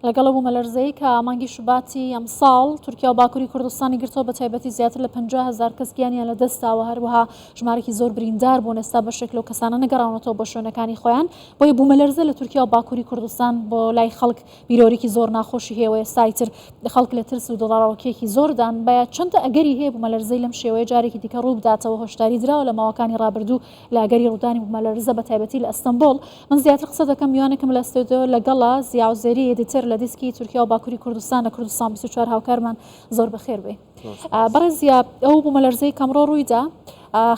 لەگەڵ ئەو بوومەلەرزەی کە مانگی شوباتی ئەمساڵ تورکیا و باکووری کوردستانی گرتەوە بە تایبەتی زیاتر لە 50 هەزار کەس گیانیان لەدەستداوە هەروەها ژمارێکی زۆر بریندار بوون ئێستا بەشێک لەو کەسانە نەگەڕاونەتەوە بۆ شوێنەکانی خۆیان بۆیە بوومەلەرزە لە تورکیا و باکووری کوردستان بۆ لای خەڵک بیرەوەریکی زۆر ناخۆشی هەیە و ئێستا ئیتر خەڵک لە ترس و دڵەڕاوکێکی زۆردان بە چەندە ئەگەری هەیە بوومەلەرزەی لەم شێوەیە جارێکی دیکە ڕوو بداتەوە هۆشداری دراوە لە ماوەکانی ڕابردوو لە ئەگەری ڕوودانی بوومەلەرزە بە تایبەتی لە ئەستەنبوڵ. من زیاتر قسە دەکەم میوانێکم لە ستۆدیۆ لەگەڵە، زیا عوزێری editor لە دیسکی تورکیا و باکوری کوردستان لە کوردستان 24 هاوکارمان زۆر بەخێر بێی. بەڕێز زیا ئەو بوومەلەرزەی کە ئەمڕۆ ڕوویدا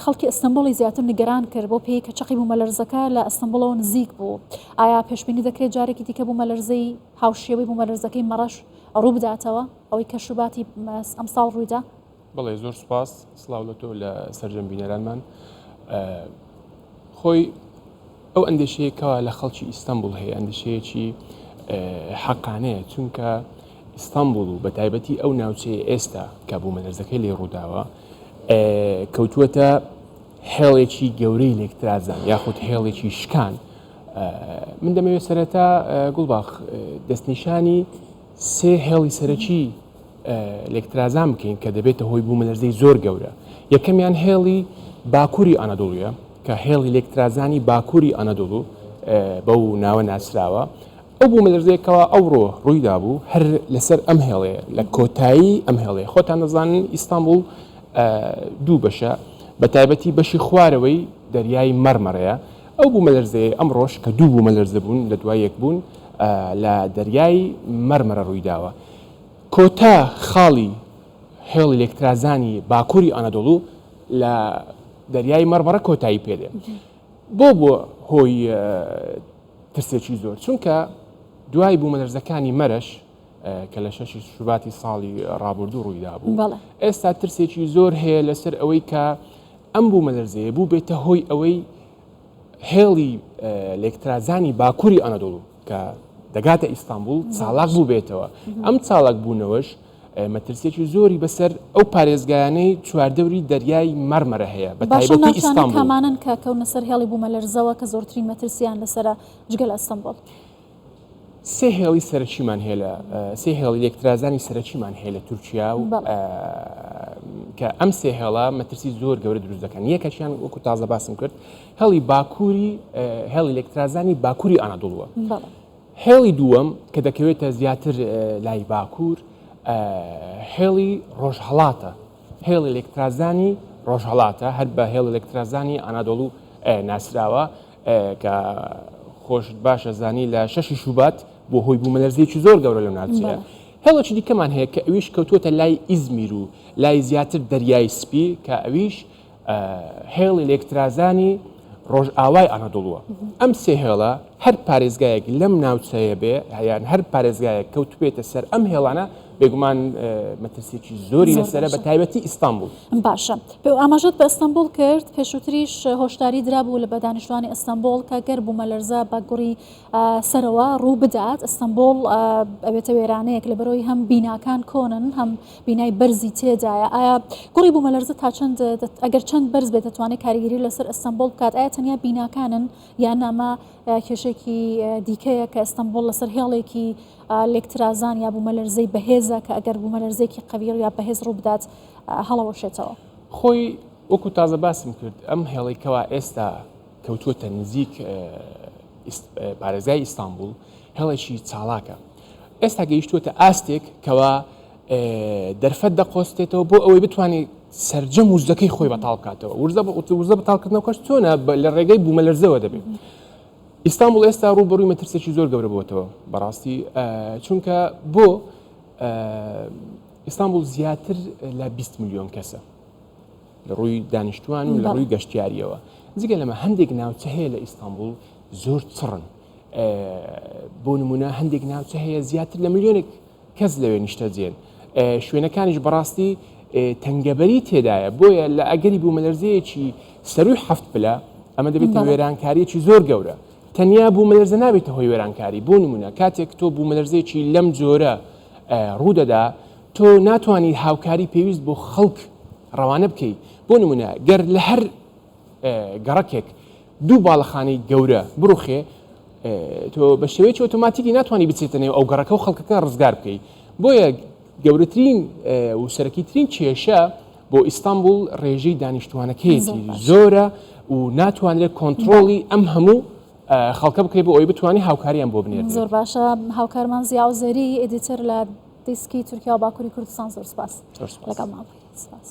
خەڵکی ئەستەنبوڵی زیاتر نیگەران کرد بۆ پێی کە چەقی بوومەلەرزەکە لە ئەستەنبوڵەوە نزیک بوو. ئایا پێشبینی دەکرێت جارێکی دیکە بوومەلەرزەی هاوشێوەی بوومەلەرزەکەی مەڕەش ڕوو بداتەوە ئەوەی کە شوباتی ئەمساڵ ڕوویدا؟ بەڵێ زۆر سوپاس سڵاو لە تۆ لە سەرجەم بینەرانمان خۆی ئەو ئەندێشەیە کەوا لە خەڵکی ئیستانبول هەیە ئەندێشەیەکی حەقانەیە چونکە ئیستانبول و بە تایبەتی ئەو ناوچەیە ئێستا کە بوومەلەرزەکەی لێ ڕووداوە کەوتووەتە هێڵێکی گەورەی لێکترازان یاخود هێڵێکی شکان من دەمەوێت سەرەتا گوڵباخ دەستنیشانی سێ هێڵی سەرەکی لێکترازان بکەین کە دەبێتە هۆی بوومەلەرزەی زۆر گەورە. یەکەمیان هێڵی باکووری ئانادۆڵویە کە هێڵی لێکترازانی باکووری ئانادۆڵو بەو ناوە ناسراوە. ئەو بوومەلەرزەیە کەوا ئەوڕۆ ڕوویدا بوو هەر لەسەر ئەم هێڵەیە لە کۆتایی ئەم هێڵەیە. خۆتان دەزانن ئیستانبوڵ دوو بەشە بە تایبەتی بەشی خوارەوەی دەریای مەرمەرەیە. ئەو بوومەلەرزەیەی ئەمڕۆش کە دوو بوومەلەرزە بوون لە دوای یەک بوون لە دەریای مەرمەرە ڕوویداوە. کۆتا خاڵی هێڵی لێکترازانی باکووری ئانادۆڵو لە دەریای مەڕمەڕە کۆتایی پێدێ. بۆ بووە هۆی ترسێکی زۆر؟ چونکە دوای بوومەلەرزەکانی مەرەش کە لە شەشی شوباتی ساڵی ڕابردوو ڕوویدابوو، ئێستا ترسێکی زۆر هەیە لەسەر ئەوەی کە ئەم بوومەلەرزەیە بووبێتە هۆی ئەوەی هێڵی لێکترازانی باکووری ئانادۆڵو کە دەگاتە ئیستانبوڵ چالاک بووبێتەوە. ئەم چالاک بوونەوەش مەترسیەکی زۆری بەسەر ئەو پارێزگایانەی چواردەوری دەریای مەرمەرە هەیە بە تایبەتی ئیستانبوڵ. کامانەن کە کەونە سەر هێڵی بوومەلەرزەوە کە زۆرترین مەترسیان لەسەرە جگە لە ئەستەنبوڵ؟ سێ هێڵی سەرەکیمان هەیە لە سێ هێڵی لێکترازانی سەرەکیمان هەیە لە تورکیا و کە ئەم سێ هێڵە مەترسی زۆر گەورە دروست دەکەن یەکەکیان وەکو تازە باسم کرد هێڵی باکووری هێڵی لێکترازانی باکووری ئانادۆڵوە هێڵی دووەم کە دەکەوێتە زیاتر لای باکوور هێڵی ڕۆژهڵاتە هێڵی لێکترازانی ڕۆژهڵاتە هەر بە هێڵی لێکترازانی ئانادۆڵو ناسراوە کە خۆشت باشە زانی لە شەشی شوبات بۆ هۆی بوومەلەرزەیەکی زۆر گەورە لەو ناوچەیە. هێڵێکی دیکەمان هەیە کە ئەویش کەوتووەتە لای ئیزمیر و لای زیاتر دەریای سپی کە ئەویش هێڵی لێکترازانی ڕۆژئاوای ئانادۆڵوە. ئەم سێ هێڵە هەر پارێزگایەک لەم ناوچەیە بێ یان هەر پارێزگایەک کەوتبێتە سەر ئەم هێڵانە بێگومان مەترسیەکی زۆری لەسەرە بە تایبەتی ئیستانبوڵ. باشە ئاماژەت بە ئەستەنبوڵ کرد، پێشووتریش هۆشداری درابوو لە بە دانیشتوانی ئەستەنبوڵ کە گەر بوومەلەرزە بە گوڕی سەرەوە ڕوو بدات ئەستەنبوڵ ئەبێتە وێرانەیەک لەبەرەوەی هەم بیناکان کۆنن هەم بینای بەرزی تێدایە ئایا گوڕی بوومەلەرزە تا چەند ئەگەر چەند بەرز بێت دەتوانێت کاریگەری لەسەر ئەستەنبوڵ بکات ئایا تەنیا بیناکانن یان ئەمە کێشێکی دیکەیە کە ئەستەنبوڵ لەسەر هێڵێکی لێکترازان یا بوومەلەرزەی بەهێزە کە ئەگەر بوومەلەرزێکی قەوی یا بەهێز ڕوو بدات هەڵەوەشێتەوە. خۆی وەکو تازە باسم کرد ئەم هێڵەی کەوا ئێستا کەوتووەتە نزیک پارێزگای ئیستانبوڵ هێڵێکی چاڵاکە ئێستا گەیشتووەتە ئاستێک کەوا دەرفەت دەقۆستێتەوە بۆ ئەوەی بتوانێت سرجەم وزەکەی خۆی بەتاڵ بکاتەوە ورزە وزە بەتاڵکردنەوەکەش چۆنە لە ڕێگەی بوومەلەرزەوە دەبێت ئیستانبوڵ ئێستا ڕووبەڕووی مەترسێکی زۆر گەورە بووەتەوە بەڕاستی چونکە بۆ ئیستانبوڵ زیاتر لە 20 میلیۆن کەسە لە ڕووی دانیشتوان و لە ڕووی گەشتیاریەوە جگە لەمە هەندێک ناوچە هەیە لە ئیستانبوڵ زۆر چڕن بۆ نمونە هەندێک ناوچە هەیە زیاتر لە ملیۆنێک کەس لەوێ نیشتەجێن. شوێنەکانیش بەڕاستی تەنگەبەری تێدایە، بۆیە لە ئەگەری بوومەلەرزەیەکی سەرووی حەفت پلە، ئەمە دەبێتە وێرانکارییەکی زۆر گەورە. تەنیا بوومەلەرزە نابێتە هۆی وێرانکاری، بۆ نموونە کاتێک تۆ بوومەلەرزەیەکی لەم جۆرە ڕوودەدا، تۆ ناتوانی هاوکاری پێویست بۆ خەڵک ڕەوانە بکەی. بۆ نموونە گەر لە هەر گەڕەکێک دوو باڵەخانەی گەورە بڕوخێ. تۆ بە شێوەیەکی ئۆتۆماتیکی ناتوانانی بچێتە نێو ئەو گەڕەکە و خەڵکەکە ڕزگار بکەیت بۆیە گەورەترین و سەرەکیترین کێشە بۆ ئیستانبول ڕێژەی دانیشتوانەکەیەتی زۆرە و ناتوانرێت کۆنترۆڵی ئەم هەموو خەڵکە بکرێت بۆ ئەوەی بتوانانی هاوکاریان بۆ بنێرێت. زۆر باشە هاوکارمان زیا عوزێری ئێدیتەر لە دیسکی تورکیا و باکووری کوردستان زۆر سپاس لەگەڵمان بووی سپاس.